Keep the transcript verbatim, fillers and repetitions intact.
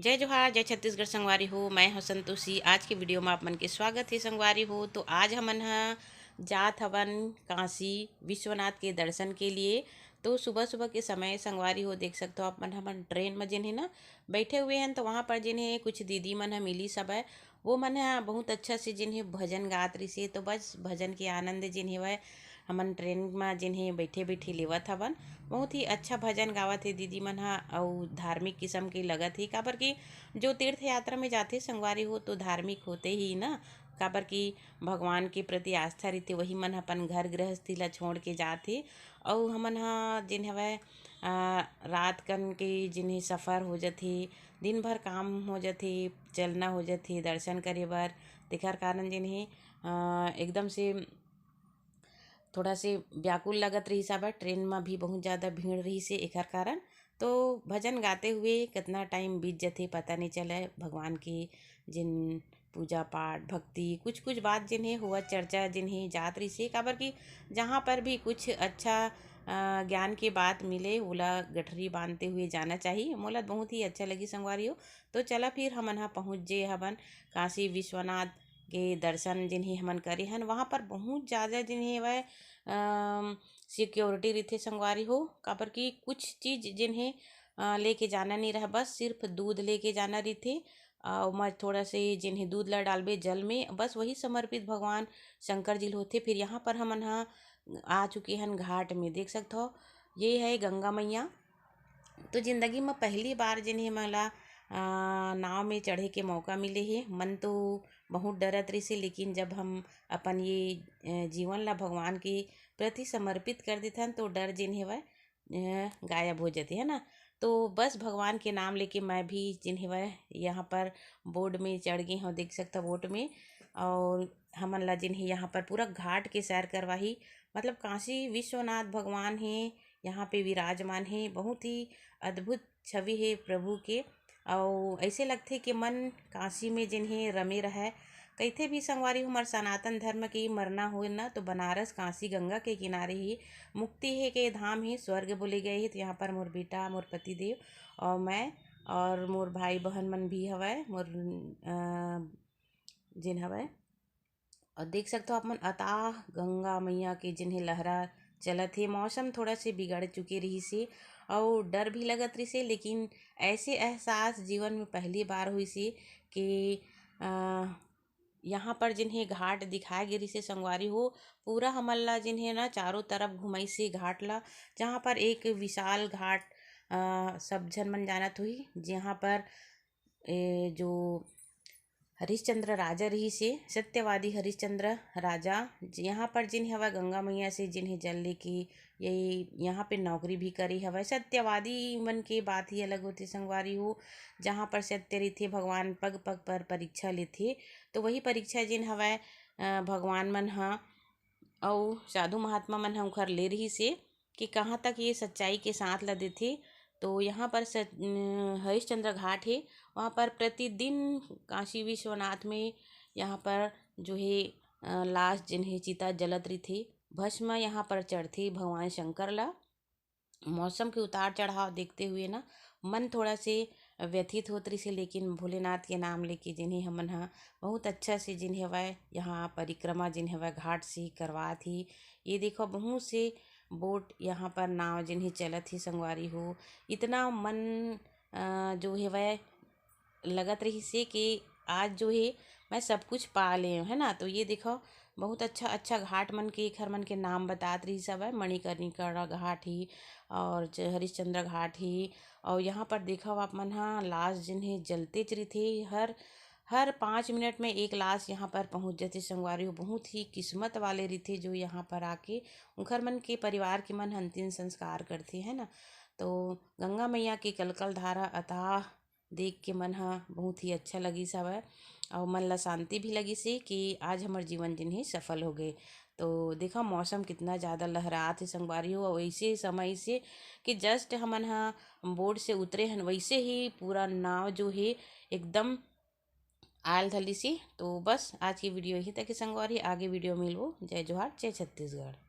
जय जोहार, जय छत्तीसगढ़ संगवारी हो। मैं हूं संतोषी। आज के वीडियो में आप मन के स्वागत हे संगवारी हो। तो आज हमन ह जात हवन काशी विश्वनाथ के दर्शन के लिए। तो सुबह सुबह के समय संगवारी हो, देख सकथो आप मन, हमन ट्रेन में जेन हे ना बैठे हुए हैं, तो वहाँ पर जेन हे कुछ दीदी मन ह मिली सब है, वो मन ह बहुत अच्छा से जेन हे भजन गात रिसे। तो बस भजन के आनंद जेन हेवय हमन ट्रेन म जेन हे बैठे बैठे लेवत हवन। बहुत ही अच्छा भजन गावत हे दीदी मन ह, अउ धार्मिक किसम के लगत हे, काबर कि जो तीर्थ यात्रा में जाथे संगवारी हो, तो धार्मिक होथे ही ना, काबर कि भगवान के प्रति आस्था रहिथे, वही मन ह अपन घर गृहस्थी ला छोड़ के जाथे। अउ हमन ह जेन हवय, अ, रात कन के जेन हे सफर हो जथे, दिन भर काम हो जथे, चलना हो जथे दर्शन करे बर, तेखर कारण जेन हे, अ, एकदम से थोड़ा से व्याकुल लगत रहिस हवय। ट्रेन म भी बहुत ज़्यादा भीड़ रहिस हे, एखर कारण तो भजन गाते हुए कितना टाइम बीत जथे, पता नहीं चले। भगवान के जिन पूजा पाठ, भक्ति, कुछ कुछ बात जिन हे होवत, चर्चा जिन हे जात रहिस हे, काबर कि जहाँ पर भी कुछ अच्छा, अ, ज्ञान के बात मिले, ओला गठरी बांधते हुए जाना चाहिए। मोला बहुत ही अच्छा लगी संगवारी हो। तो चला फिर हमन ह पहुँच जे हवन काशी विश्वनाथ के दर्शन जिन हे हमन करे हन। वहाँ पर बहुत ज़्यादा जिन हे वह, अम, सिक्योरिटी रहिथे संगवारी हो, काबर कि कुछ चीज़ जिन हे, अ, लेके जाना नहीं रहे, बस सिर्फ दूध लेके जाना रहिथे। अ, ओमा थोड़ा से जिन हे दूध ला डालबे जल में, बस वही समर्पित भगवान शंकर जी ल होथे। फिर यहाँ पर हमन ह आ चुके हन घाट में, देख सकथो ये है गंगा मैया। तो जिंदगी में पहली बार जिन हे मोला, अ, नाव में चढ़े के मौका मिले हे। मन तो बहुत डरत रहिस हे, लेकिन जब हम अपन ये, अ, जीवन ला भगवान के प्रति समर्पित कर देथन, तो डर जिन हेवय, अ, गायब हो जाते, है ना। तो बस भगवान के नाम लेके मैं भी जिन हेवय यहाँ पर बोट में चढ़ गे हूँ, देख सकता बोट में। और हमन ला जिन हे यहाँ पर पूरा घाट के सैर करवाही, मतलब काशी विश्वनाथ भगवान हे यहाँ पे विराजमान हे। बहुत ही अद्भुत छवि हे प्रभु के। अउ ऐसे लगथे कि मन काशी में जिन हे रमे रहय। कहिथे भी संगवारी, हमर सनातन धर्म के मरना होय ना, तो बनारस काशी गंगा के किनारे ही मुक्ति हे के धाम हे, स्वर्ग बोले गए हे। तो यहाँ पर मोर बेटा, मोर पति देव और मैं और मोर भाई बहन मन भी हवय, मोर, अ, जिन हवय। और देख सकथो आप मन, अताह गंगा मैया के जिन हे लहरा चलत हे। मौसम थोड़ा से बिगड़ चुके रहिस हे अउ डर भी लगत रहिस हे, लेकिन ऐसे एहसास जीवन में पहली बार होइस हे कि, अ, यहाँ पर जिन हे घाट दिखाए गे रहिस हे संगवारी हो, पूरा हमन ला जिन हे ना चारों तरफ घुमाइस हे घाट ला, जहाँ पर एक विशाल घाट, अ, सब झन मन जानत होही, जहाँ पर ए, जो हरिश्चंद्र राजा रहिस हे, सत्यवादी हरिश्चंद्र राजा, ज-, यहाँ पर जिन हवय गंगा मैया से जिन हे जल लेके, यही यहाँ पे नौकरी भी करे हवय। सत्यवादी मन के बात ही अलग होथे संगवारी हो, जहाँ पर सत्य रहिथे, भगवान पग पग पर परीक्षा लेथे। तो वही परीक्षा जिन हवय, अ, भगवान मन ह अउ साधु महात्मा मन ह उखर ले रहिस हे कि कहाँ तक ये सच्चाई के साथ ला देथे। तो यहाँ पर स-, अ, हरिश्चंद्र घाट हे, वहाँ पर प्रतिदिन काशी विश्वनाथ में यहाँ पर जो हे, अ, लाश जिन हे चिता जलत रहिथे, भस्म यहाँ पर चढ़थे भगवान शंकर ला। मौसम के उतार चढ़ाव देखते हुए ना मन थोड़ा से व्यथित होत रहिस हे, लेकिन भोलेनाथ के नाम लेके जिन हे हमन ह बहुत अच्छा से जिन हेवय यहाँ परिक्रमा जिन हेवय घाट से करवात ही। ये देखो बहुत से बोट यहाँ पर नाव जिन हे चलत ही संगवारी हो। इतना मन, अ, जो हेवय लगत रहिस हे कि आज जो हे मैं सब कुछ पा ले हूँ, है ना। तो ये देखो बहुत अच्छा अच्छा घाट मन के एखर मन के नाम बतात रहिस हवय, मणिकर्णिका घाट ही और च-, हरिश्चंद्र घाट ही। और यहाँ पर देखो आप मन ह लाश जिन हे जलतेच रहिथे, हर हर पाँच मिनट में एक लाश यहाँ पर पहुँच जाथे संगवारी हो। बहुत ही किस्मत वाले रहिथे जो यहाँ पर आके उखर मन के परिवार के मन अंतिम संस्कार करथे, है ना। तो गंगा मैया के कलकल धारा अथाह देख के मन ह बहुत ही अच्छा लगिस हवय, अउ मन ला शांति भी लगिस हे कि आज हमर जीवन जिन हे सफल हो गए। तो देखा मौसम कितना ज़्यादा लहरात हे संगवारी हो, अउ ऐसे समय से कि जस्ट हमन ह बोट से उतरे हन, वैसे ही पूरा नाव जो हे एकदम आयल धलिस हे। तो बस आज की वीडियो यही तक हे संगवारी, आगे वीडियो मिलबो। जय जोहार, जय छत्तीसगढ़।